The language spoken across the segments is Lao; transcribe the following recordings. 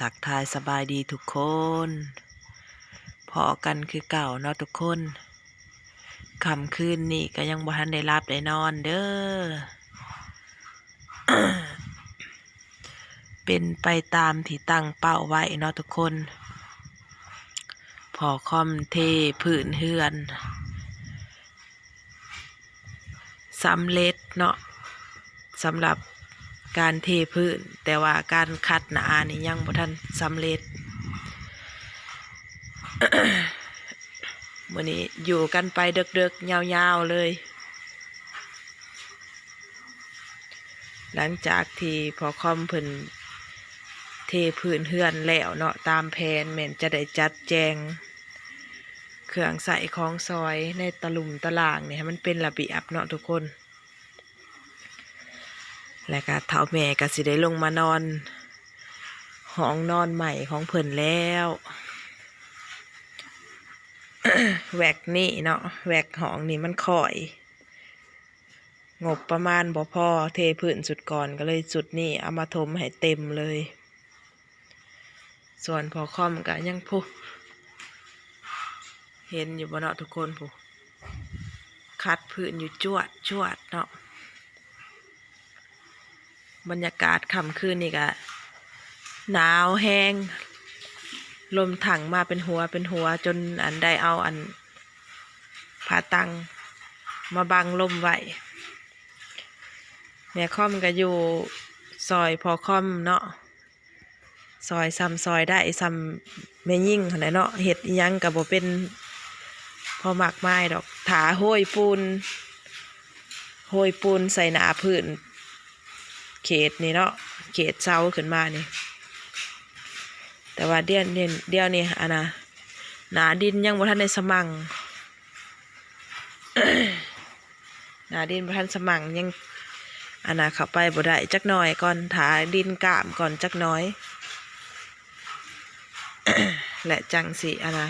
ທັກທາຍສະບາຍດີທຸກຄົນ ພໍ້ກັນຄືເກົ່າເນາະທຸກຄົນ. ຄ່ຳຄືນນີ້ກໍຍັງບໍ່ທັນໄດ້ຫຼັບໄດ້ນອນເດີ້ ເປັນໄປຕາມທີ່ຕັ້ງເປົ້າໄວ້ເນາະທຸກຄົນ. ພໍ່ຄອມເທພື້ນເຮືອນ ສຳເລັດເນາະ ສຳລັບການເທພື້ນ, ແຕ່ວ່າການຂັດໜ້ານີ້ຍັງບໍ່ທັນສຳເລັດ. ມື້ນີ້ຢູ່ກັນໄປເດິກໆ ຍາວໆ ເລີຍ. ຫຼັງຈາກທີ່ພໍ່ຄອມເພິ່ນເທພື້ນເຮືອນແລ້ວເນາະ ຕາມແຜນແມ່ນຈະໄດ້ຈັດແຈງເຄື່ອງໃຊ້ຂອງສອຍໃນຕະລຸ່ມຕະລ່າງນີ້ໃຫ້ມັນເປັນລະບຽບເນາະທຸກຄົນ. ແລ້ວກະເຖົ້າແມ່ກະຊິໄດ້ລົງມານອນຫ້ອງນອນໃໝ່ຂອງເພິ່ນແລ້ວ. ແວັກນີ້ເນາະ ແວັກຫ້ອງນີ້ມັນຂ້ອຍ ງົບປະມານບໍ່ພໍ ເທພື້ນຊຸດກ່ອນ ກໍເລີຍຊຸດນີ້ເອົາມາຖົມໃຫ້ເຕັມເລີຍ. ສ່ວນພໍ່ຄອມກໍຍັງພຸ້ນ ເຫັນຢູ່ບໍ່ເນາະທຸກຄົນ ຜູ້ຂັດພື້ນຢູ່ຈວດໆ ເນາະ. ບັນຍາກາດຄ່ຳຄືນນີ້ກະໜາວແຮງ ລົມຖັ່ງມາເປັນຫົວເປັນຫົວ ຈົນອັນໄດ້ເອົາອັນຜ້າຕັ່ງມາບັງລົມໄວ້. ແມ່ຄອມກະຢູ່ຊ່ອຍພໍ່ຄອມເນາະ ຊ່ອຍຊ່ຳຊ່ອຍໄດ້ ຊ່ຳແມ່ຍິງຫັ້ນແຫຼະເນາະ ເຮັດອີ່ຫຍັງກະບໍ່ເປັນພໍມາກມາຍດອກ ຖ້າໂຮຍປູນ ໂຮຍປູນໃສ່ໜ້າພື້ນເຂດນີ້ເນາະ ເຂດເສົາຂຶ້ນມານີ້. ແຕ່ວ່າດຽວນີ້ ດຽວນີ້ອັນນະ ໜ້າດິນຍັງບໍ່ທັນໄດ້ສະໝັ່ງ ໜ້າດິນບໍ່ທັນສະໝັ່ງ ຍັງອັນນະ ເຂົ້າໄປບໍ່ໄດ້ ຈັກໜ້ອຍກ່ອນ ຖ້າດິນກ້າມກ່ອນຈັກໜ້ອຍ ແລະ ຈັ່ງຊິອັນນະ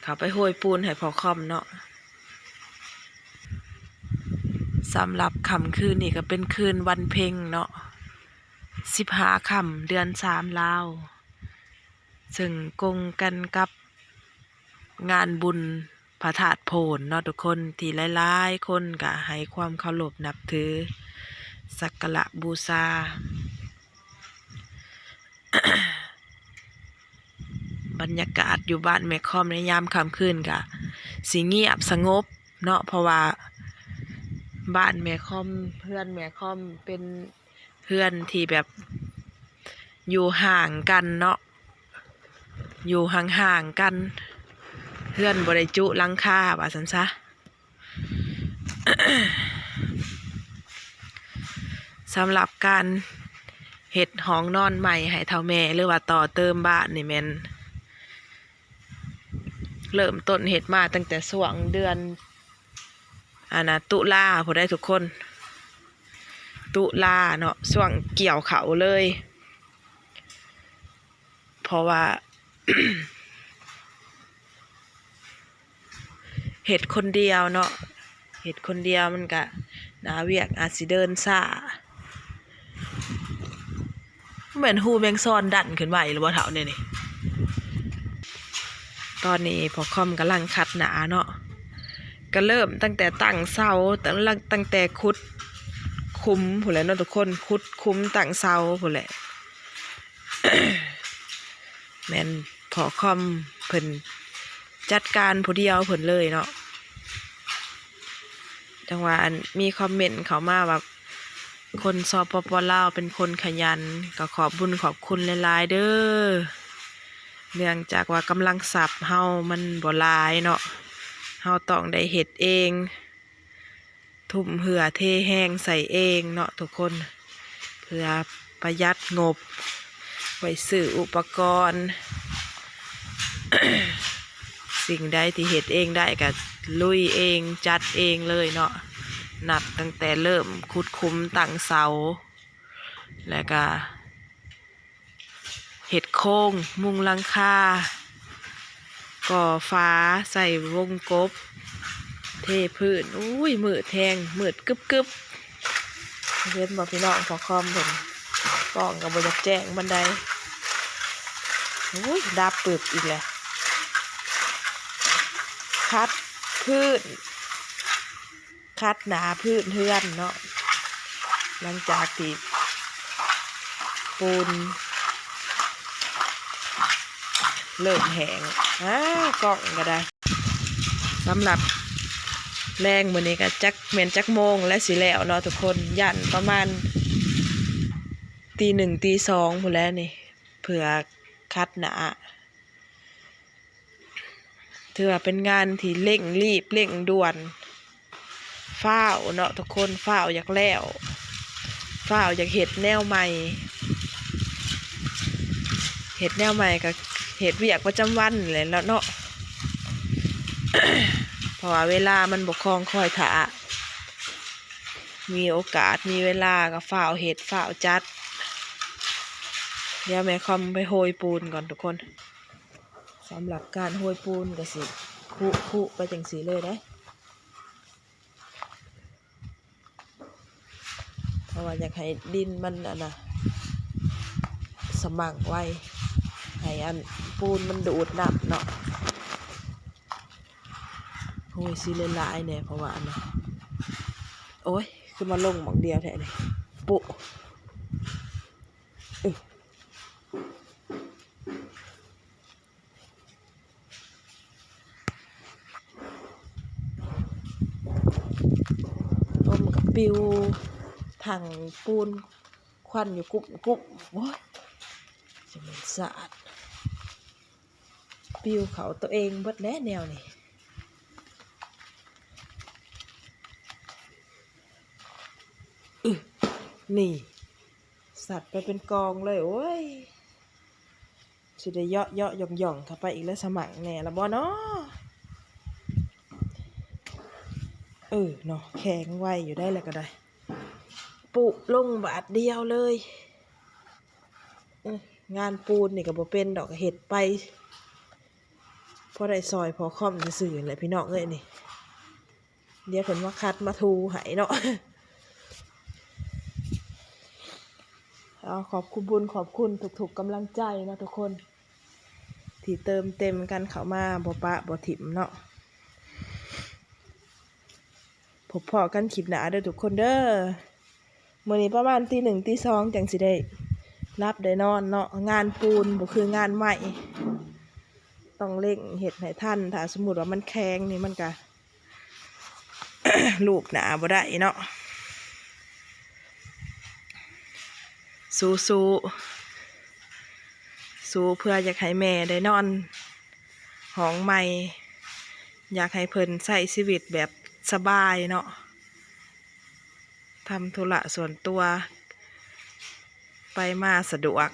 ເຂົ້າໄປໂຮຍປູນໃຫ້ພໍ່ຄອມເນາະ. ສຳລັບຄ່ຳຄືນນີ້ກໍເປັນຄືນວັນເພັງເນາະ ສິບຫ້າຄ່ຳ ເດືອນສາມລາວ ເຊິ່ງກົງກັນກັບງານບຸນພະທາດໂພນເນາະທຸກຄົນ ທີ່ຫຼາຍໆຄົນກະໃຫ້ຄວາມເຄົາລົບນັບຖື ສັກກາລະບູຊາ. ບັນຍາກາດຢູ່ບ້ານແມ່ຄອມໃນຍາມຄ່ຳຄືນກະຊິງຽບສະຫງົບເນາະ ເພາະວ່າບ້ານແມ່ຄອມ ເຮືອນແມ່ຄອມເປັນ ເຮືອນທີ່ແບບຢູ່ຫ່າງກັນເນາະ ຢູ່ຫ່າງໆກັນ ເຮືອນບໍ່ໄດ້ຈຸຫຼັງຄາວ່າຊັ້ນຊະ. ສຳລັບການເຮັດຫ້ອງນອນໃໝ່ໃຫ້ເຖົ້າແມ່ ຫຼືວ່າຕໍ່ເຕີມບ້ານນີ້ແມ່ນ ເລີ່ມຕົ້ນເຮັດມາຕັ້ງແຕ່ຊ່ວງເດືອນ ອັນນະ ຕຸລາພຸ້ນໃດ໋ທຸກຄົນ ຕຸລາເນາະ ຊ່ວງກ່ຽວເຂົ້າເລີຍ ເພາະວ່າ ເຮັດຄົນດຽວເນາະ ເຮັດຄົນດຽວມັນກະໜ້າວຽກອາດຊິເດີນຊ້າ. ແມ່ນຮູແມງຊອນດັນຂຶ້ນໄວຫຼືບໍ່ເຖົ້າແນວນີ້? ຕອນນີ້ພໍ່ຄອມກຳລັງຂັດໜ້າເນາະ ກະເລີ່ມຕັ້ງແຕ່ຕັ້ງເສົາ ຕັ້ງ ຕັ້ງແຕ່ຂຸດຂຸມພຸ້ນແຫຼະເນາະທຸກຄົນ ຂຸດຂຸມຕັ້ງເສົາພຸ້ນແຫຼະ. ແມ່ນພໍ່ຄອມເພິ່ນຈັດການຜູ້ດຽວເພິ່ນເລີຍເນາະ. ຈັ່ງວ່າ ອັນ ມີຄອມເມັນເຂົ້າມາວ່າ ຄົນ ສປປ ລາວ ເປັນຄົນຂະຫຍັນ ກໍຂອບບຸນຂອບຄຸນຫຼາຍໆເດີ້. ເນື່ອງຈາກວ່າກຳລັງຊັບເຮົາມັນບໍ່ຫຼາຍເນາະ ເຮົາຕ້ອງໄດ້ເຮັດເອງ ທຸ່ມເຫື່ອເທແຮງໃສ່ເອງເນາະທຸກຄົນ ເພື່ອປະຢັດງົບໄວ້ຊື້ອຸປະກອນ. ສິ່ງໃດທີ່ເຮັດເອງໄດ້ກໍລຸຍເອງ ຈັດເອງເລີຍເນາະ ນັບຕັ້ງແຕ່ເລີ່ມຂຸດຂຸມຕັ້ງເສົາ ແລ້ວກໍ ເຮັດໂຄງ ມຸງຫຼັງຄາ ກໍ່ຝາ ໃສ່ວົງກົບ ເທພື້ນ. ອຸ້ຍ ມືດແຮງ ມືດກຶບໆ ເຫັນບໍ່ພີ່ນ້ອງ? ພໍ່ຄອມເພິ່ນ ກ້ອງກໍບໍ່ຢາກແຈ້ງປານໃດ. ໂອ້ຍ ດັບປຶບອີກແລ້ວ. ຂັດພື້ນ ຂັດໜ້າພື້ນເຮືອນເນາະ ຫຼັງຈາກທີ່ປູນເລີ່ມແຫ້ງ. ອ້າ ກ້ອງກໍໄດ້. ສຳລັບແລງມື້ນີ້ກໍຈັກແມ່ນຈັກໂມງແລ້ວຊິແລ້ວເນາະທຸກຄົນ, ຢ້ານປະມານຕີໜຶ່ງຕີສອງພຸ້ນແຫຼະນີ້ ເພື່ອຂັດໜ້າ. ຖືວ່າເປັນງານທີ່ເລັ່ງລີບເລັ່ງດ່ວນ, ຟ້າວເນາະທຸກຄົນ, ຟ້າວຢາກແລ້ວ, ຟ້າວຢາກເຮັດແນວໃໝ່. ເຮັດແນວໃໝ່ກໍເຮັດວຽກປະຈຳວັນແຫຼະເນາະ, ເພາະວ່າເວລາມັນບໍ່ຄອງຄອຍຖ້າ. ມີໂອກາດມີເວລາກໍຟ້າວເຮັດຟ້າວຈັດ. ດຽວແມ່ຄອມໄປໂຮຍປູນກ່ອນທຸກຄົນ. ສຳລັບການໂຮຍປູນກໍຊິຄຸໆໄປຈັ່ງຊີ້ເລີຍເດ້, ເພາະວ່າຢາກໃຫ້ດິນມັນອັນນະ ສະໝັກໄວ, ໃຫ້ອັນປູນມັນດູດນ້ຳເນາະ. ໂຮຍຊິຫຼາຍໆແດ່ ເພາະວ່າອັນນະ ໂອ້ຍ ຄືມາລົງໝ່ອງດຽວແທ້ນີ້. ໂປະ ອື ລົມກໍປິວຖັງປູນ ຄວັນຢູ່ກຸບໆ. ໂອ້ຍ ຈະແມ່ນສາດ. ປິວເຂົ້າໂຕເອງເບິດແຫຼະແນວນີ້. ອື ນີ້ ສັດໄປເປັນກອງເລີຍ. ໂອ້ຍ ຊິໄດ້ເຍາະໆຫຍ້ອງໆເຂົ້າໄປອີກແລ້ວ, ສະໝັກແດ່ລະບໍ່ເນາະ? ເອີເນາະ ແຂງໄວຢູ່ໄດ໋ ແລ້ວກໍໄດ້ ປຸລົງບາດດຽວເລີຍ. ເອີ ງານປູນນີ້ກໍບໍ່ເປັນດອກ ເຮັດໄປພໍໄດ້ຊ່ອຍພໍ່ຄອມຊື່ໆແຫຼະ ພີ່ນ້ອງເອີຍ. ນີ້ ດຽວເພິ່ນມາຂັດມາຖູໃຫ້ເນາະ. ເອົາ ຂອບຄຸນບຸນຂອບຄຸນທຸກໆກຳລັງໃຈເນາະທຸກຄົນ ທີ່ເຕີມເຕັມກັນເຂົ້າມາ ບໍ່ປະບໍ່ຖິ້ມເນາະ. ພົບພໍ້ກັນຄລິບໜ້າເດີທຸກຄົນເດີ. ມື້ນີ້ປະມານຕີໜຶ່ງຕີສອງຈັ່ງຊິໄດ້ຫຼັບໄດ້ນອນເນາະ. ງານປູນບໍ່ຄືງານໄມ້ ຕ້ອງເລັ່ງເຮັດໃຫ້ທັນ. ຖ້າສົມມຸດວ່າມັນແຂງນີ້ ມັນກະລູບໜ້າບໍ່ໄດ້ເນາະ. ສູ້ໆ ສູ້ເພື່ອຢາກໃຫ້ແມ່ໄດ້ນອນຫ້ອງໃໝ່, ຢາກໃຫ້ເພິ່ນໃຊ້ຊີວິດແບບສະບາຍເນາະ. ທຳທຸລະສ່ວນຕົວ ໄປມາສະດວກ